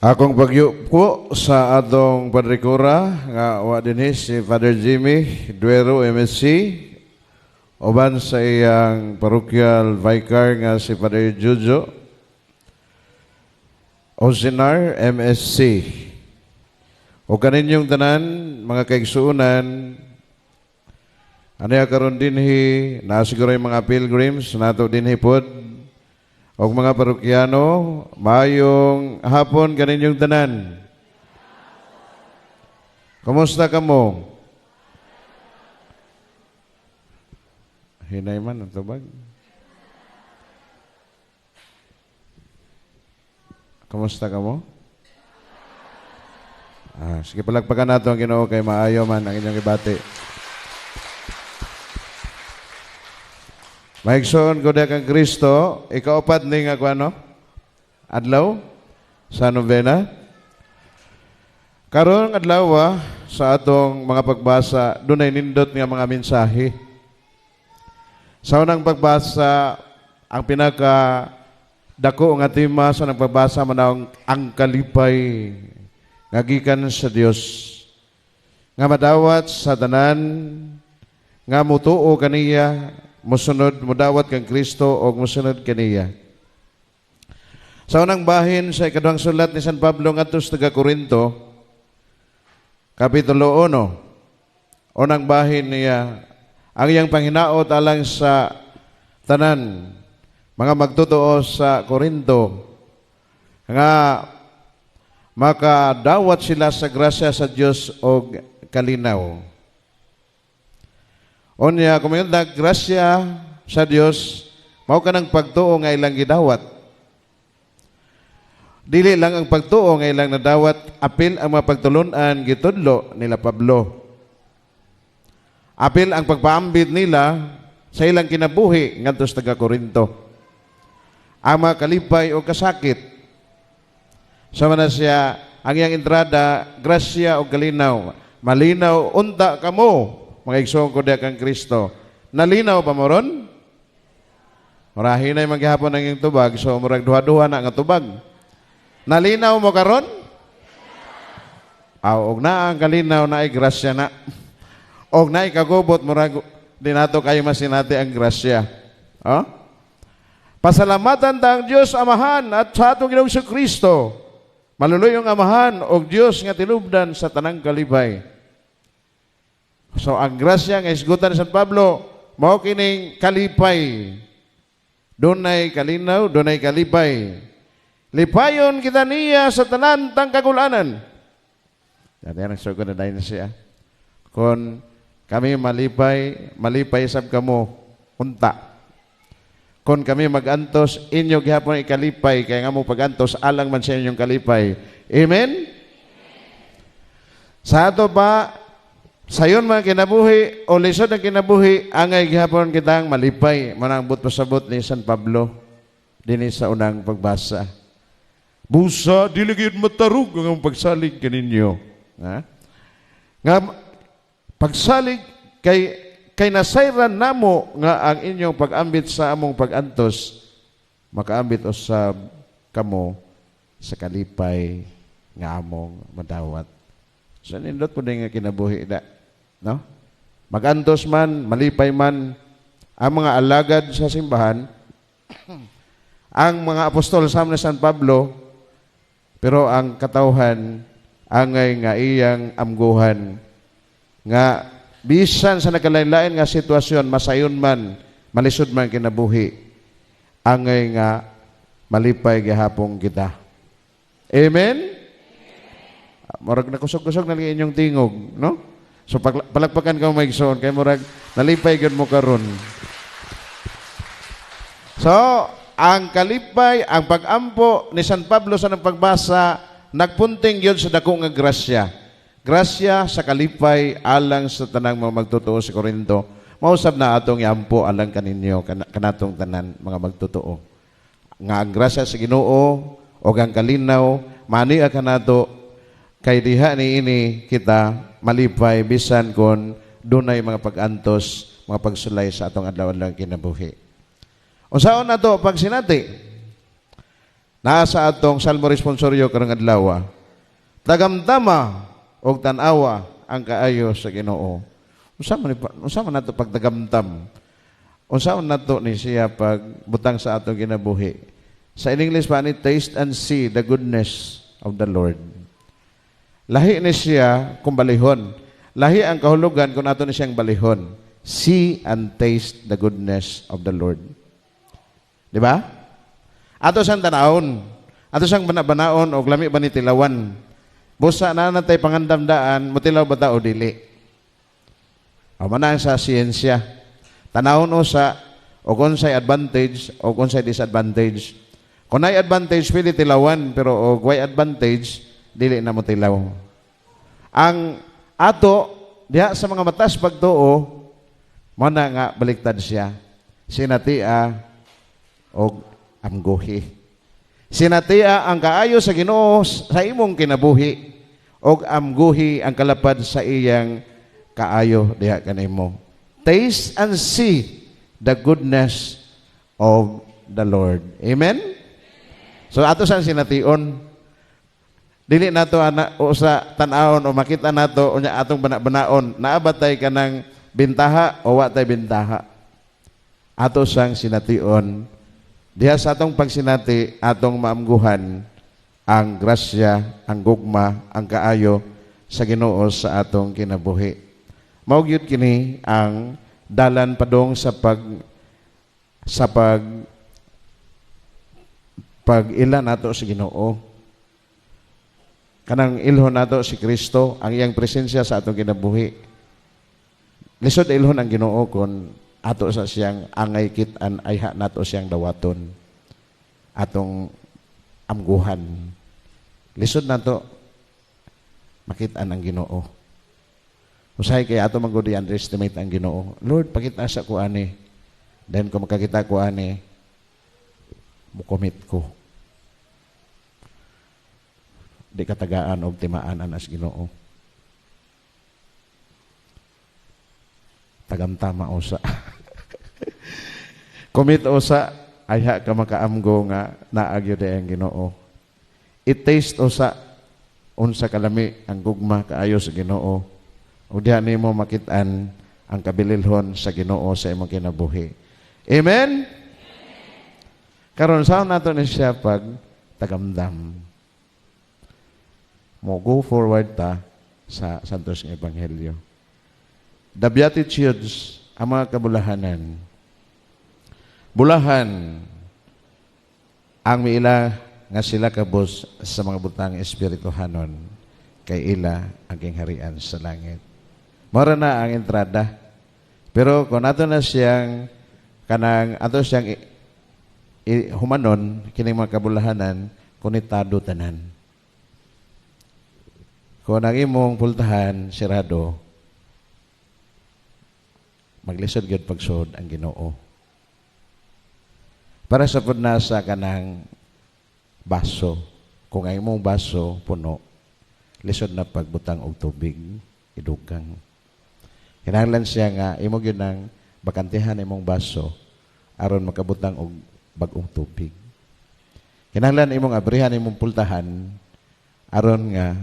Akong pagyuko sa atong Padre Cura nga wa dinhi, si Father Jimmy Duero MSC, uban sa iyang parochial vicar nga si Father Jojo Osinar MSC. O kaninyong tanan mga kaigsuonan aniya karon dinhi, naa siguro yung mga pilgrims nato dinhi pod og mga parokyano, maayong hapon kaninyong tanan. Kumusta kamo? Hinay man ang tubag. Kumusta kamo? Ah, sige, palakpakan nato ang Ginoo kay maayo man ang inyong ibati. Maigsoon ko diha kang Kristo, ikaupat ni nga kuano? Adlaw sa novena. Karon adlaw sa atong mga pagbasa, dunay nindot nga mga mensahe. Sa unang pagbasa, ang pinaka dako nga tema sa unang pagbasa manawang ang kalipay nga gikan sa Dios nga madawat sa tanan nga mutuo kaniya, musunod, mudawat kang Kristo o musunod kaniya. Sa unang bahin sa ikaduhang sulat ni San Pablo ngadto sa taga Korinto, Kapitulo 1, unang bahin niya, ang iyang panghinaot alang sa tanan mga magtotoo sa Korinto nga makadawat sila sa grasya sa Dios og kalinaw. Unya, kung mayon grasya sa Dios, mao kanang pagtuo nga ilang gidawat. Dili lang ang pagtuo nga ilang nadawat, apil ang mga pagtulunan gitudlo nila Pablo. Apil ang pagpaambit nila sa ilang kinabuhi ngadto sa taga Korinto. Ang mga kalipay o kasakit. Sama na siya, ang iyang entrada, grasya o kalinaw. Malinaw, unta kamo, mga igsoon ko diha kang Kristo. Nalinaw pa mo ron? Murahin na maghapon ang iyong tubag, so murag duha-duha na nga tubag. Nalinaw mo karon? Aw, og naa ang kalinaw, naay grasya na. Og naay kagubot, murag di nato kayo masinati ang grasya. Oh? Pasalamatan ta ang Dios Amahan at sa atong Ginoong Kristo. Maluluyong Amahan og Dios nga tinubdan sa tanang kalipay. So ang grasya nga isgutan ni San Pablo, mao kining kalipay. Dunay kalinaw, dunay kalipay. Lipayon kita niya sa tanan tang kagulanan. Yan ang sugod na dahil siya. Kung kami malipay, malipay sab kamo, unta. Kung kami magantos, inyo gihapon ikalipay, kaya nga mo pagantos, alang man sa inyong kalipay. Amen? Sa ato pa, sayon man kinabuhi, o lisod ang kinabuhi, angay gihapon kitang malipay. Manang pasabot ni San Pablo, dinhi sa unang pagbasa. Busa, dili gyud matarog ang pagsalig kaninyo. Ha? Nga pagsalig kay nasayran namo nga ang inyong pag-ambit sa among pag-antos makaambit usab kamo sa kalipay nga among madawat. So nindot po din nga kinabuhi na, no? Magantos man, malipay man ang mga alagad sa simbahan, ang mga apostol sa ni San Pablo, pero ang katawhan angay nga iyang amguhan nga bisan sa nagkalain-lain nga sitwasyon, masayon man, malisod man kinabuhi, angay nga malipay gihapon kita. Amen? Murag nakusog-kusog na lang inyong tingog, no? So palakpakan ka mo maigsoon kay murag nalipay gyud mo karon. So, ang kalipay, ang pag-ampo ni San Pablo sa nang pagbasa, nagpunting yun sa dako nga grasya. Grasya sa kalipay alang sa tanang mga magtotoo sa Korinto. Mausab na atong iampo alang kaninyo, kanatong tanan mga magtotoo. Nga ang grasya sa Ginoo o ang kalinaw, mani kanato kay diha ni ini kita malipay bisan kon dunay mga pag-antos, mga pagsulay sa atong adlaw-adlaw kinabuhi. Unsaon na to pagsinati? Naa sa atong Salmo responsorio karong adlaw. Tagamtama og tan-awa ang kaayo sa Ginoo. Unsa man nato pagtagamtam? Unsa man nato ni siya pagbutang sa atong kinabuhi? Sa in English pa ni, "Taste and see the goodness of the Lord." Lahi ni siya kung balihon. Lahi ang kahulugan kung ato ni siyang balihon. See and taste the goodness of the Lord. Di ba? Ato siyang tanawon. Ato siyang bana-banaon og lami ba ni tilawan. Busa na natay pangandamdaan, mutilaw ba ta o dili? O man sa siyensya. Tanawon usa o kung unsay advantage o kung unsay disadvantage. Kung naay advantage, pwede tilawan, pero og way advantage, dili na mo tilaw. Ang ato, diha sa mga matas pagtuo, mo na nga baliktad siya. Sinatia og amguhi. Sinatia ang kaayo sa Ginoo sa imong kinabuhi og amguhi ang kalapad sa iyang kaayo diha kanimo. Taste and see the goodness of the Lord. Amen? So ato sang sination. Dili nato ana o sa tan-awon o makita nato unya atong bana-banaon, naa ba tay kanang bintaha o wa tay bintaha. Ato sang sination. Diha sa atong pagsinati, atong maamguhan ang grasya, ang gugma, ang kaayo sa Ginoo sa atong kinabuhi. Mao gyud kini ang dalan padung sa pag ila nato sa Ginoo. Kanang ilhon nato si Kristo, ang iyang presensya sa atong kinabuhi. Lisod ilhon ang Ginoo kung ato sa siyang angay kit-an, ayha nato siyang dawaton. Atong amguhan. Lisod nato makit-an ang Ginoo. Usahay kay ato man gud i-underestimate ang Ginoo. "Lord, pakita sa ko ani." Then kung makakita ko ani, mukomit ko. Di katagaan og timaan anas Ginoo. Tagamtama usa. Commit usa, ayha ka makaamgo nga naa gyud ang Ginoo. I-taste usa unsa kalami ang gugma kaayo sa Ginoo. Ug diha nimo makit-an ang kabililhon sa Ginoo sa imong kinabuhi. Amen. Karon, saan nato ni siya pag tagamdam? Mo go forward ta sa Santos nga Ebanghelyo. The Beatitudes, ang mga kabulahanan. Bulahan ang miila nga sila kabos sa mga butang espirituhanon, kay ila ang gingharian sa langit. Mora na ang entrada. Pero kung ato na siyang kanang ato siyang humanon kining mga kabulahanan, konektado tanan. Kung ang imong pultahan sirado, maglisod gyud pagsud ang Ginoo. Para sa pud na sa kanang baso, kung ang imong baso puno, lisod na pagbutang og tubig, idugang. Kinahanglan siya nga imo gyud nang bakantehan imong baso aron makabutang og bag-ong tubig. Kinahanglan imong abrihan imong pultahan aron nga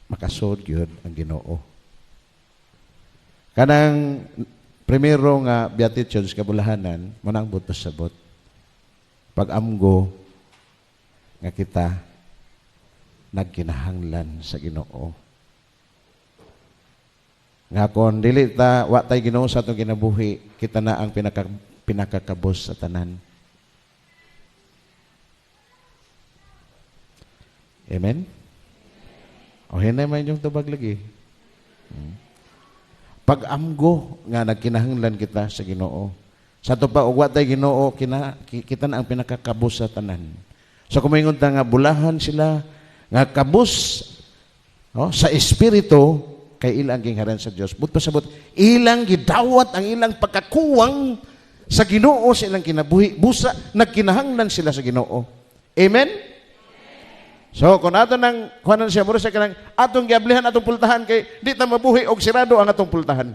makasud gyud ang Ginoo. Kanang primero nga Beatitudes, kabulahanan, manang buot sabot. Pag-amgo nga kita nagkinahanglan sa Ginoo. Nga kon dili ta, wa tay Ginoo sa atong kinabuhi, kita na ang pinakakabos sa tanan. Amen? O hinay man yung tubag lagi. Pag-amgo nga nagkinahanglan kita sa Ginoo. Sa ato pa og wa tay Ginoo, kita na ang pinakakabos sa tanan. So kung moingon ta nga bulahan sila nga kabus, oh, sa espiritu, kay ilang gingharian sa Dios. But pasabot ilang gidawat ang ilang pagkakuwang sa Ginoo sa ilang kinabuhi. Busa nagkinahanglan sila sa Ginoo. Amen. So kung ato nang kuhanan siya, mura siya kanang atong giablihan atong pultahan kay di ta mabuhi og sirado ang atong pultahan.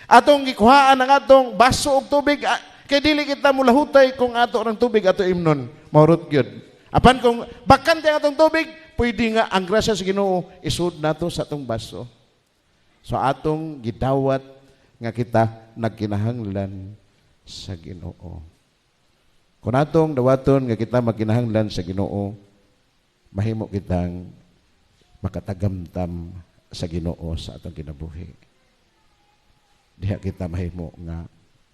Atong gikuhaan ang atong baso og tubig kay dili kita mulahutay kung ato ng tubig ato imnon. Maurot gyud. Apan kung bakante ang atong tubig, pwede nga ang grasya sa Ginoo isud nato sa atong baso. So atong gidawat nga kita nagkinahanglan sa Ginoo. Kung atong dawaton nga kita magkinahanglan sa Ginoo, mahimo kitang makatagamtam sa Ginoo sa atong kinabuhi. Diha kita mahimo nga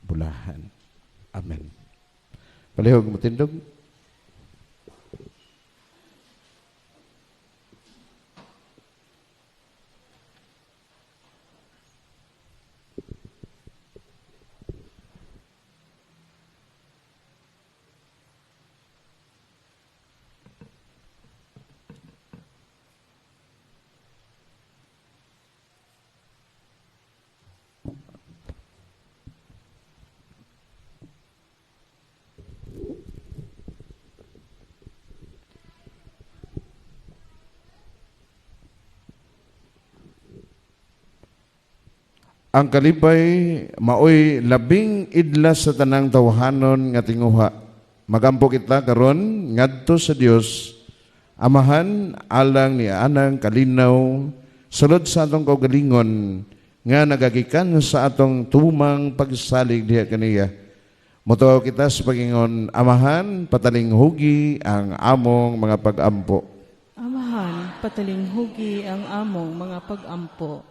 bulahan. Amen. Palihog motindog. Ang kalipay maoy labing idla sa tanang tawhanon nga tinguha. Magampo kita karon ngadto sa Dios Amahan alang ni anang kalinaw sulod sa atong kaugalingon nga nagagikan sa atong tumang pagsalig diha kaniya. Motuo kita sa pagingon, Amahan, patalinghugi ang among mga pag-ampo. Amahan, patalinghugi ang among mga pag-ampo.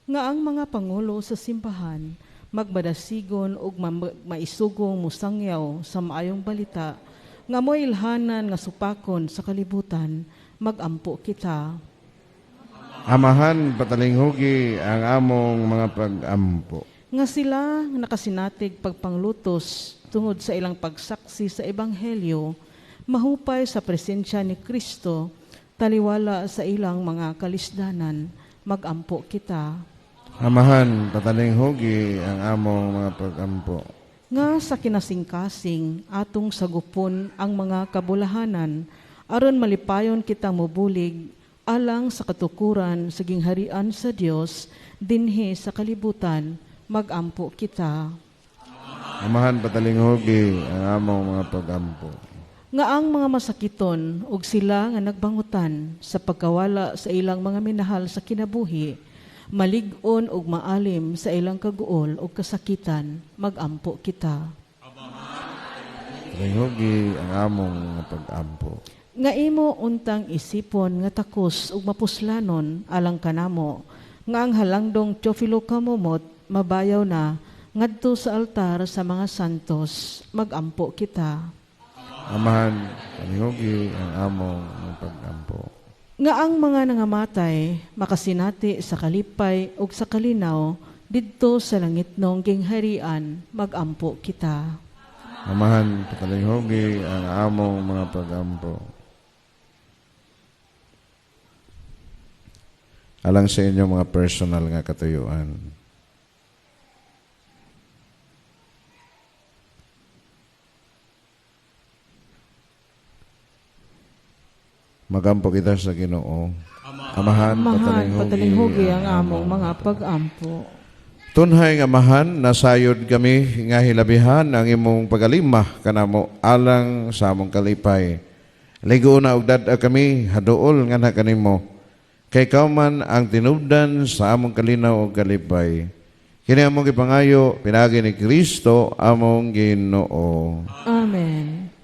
Nga ang mga pangulo sa simbahan magmadasigon ug maisugong musangyaw sa maayong balita nga moilhanan nga supakon sa kalibutan, magampo kita. Amahan, patalinghugi ang among mga pag-ampo. Nga sila nga nakasinatig pagpanglutos tungod sa ilang pagsaksi sa ebanghelyo, mahupay sa presensya ni Kristo, taliwala sa ilang mga kalisdanan, magampo kita. Amahan, patalinghugi ang among mga pag-ampo. Nga sa kinasingkasing atong sagupon ang mga kabulahanan, aron malipayon kita mobulig alang sa katukuran sa gingharian sa Dios dinhi sa kalibutan, magampo kita. Amahan, patalinghugi ang among mga pag-ampo. Nga ang mga masakiton ug sila nga nagbangutan sa pagkawala sa ilang mga minahal sa kinabuhi, malig-on ug maalim sa ilang kaguol ug kasakitan, magampo kita. Patalinghugi ang among mga pag-ampo. Nga imo untang isipon nga takos ug mapuslanon alang kanamo, nga ang halangdong Teofilo Camomot mabayaw na ngadto sa altar sa mga santos, magampo kita. Amahan, palinghugi ang among mga pag-ampo. Nga ang mga nangamatay makasinati sa kalipay ug sa kalinaw didto sa langitnong gingharian, magampo kita. Amahan, patalinghugi ang among mga pag-ampo. Alang sa inyong mga personal nga katuyuan. Magampo kita sa Ginoo. Amahan, Amahan, patalinghugi ang among mga pag-ampo. Tunhay nga Amahan, nasayod kami nga hilabihan ang imong pagalimah kanamo alang sa among kalipay. Ligo na og dad-a kami, haduol nga na kanimo. Kay ikaw man ang tinubdan sa among kalinaw ug kalipay. Kini among gipangayo pinaagi ni Kristo among Ginoo. Amen.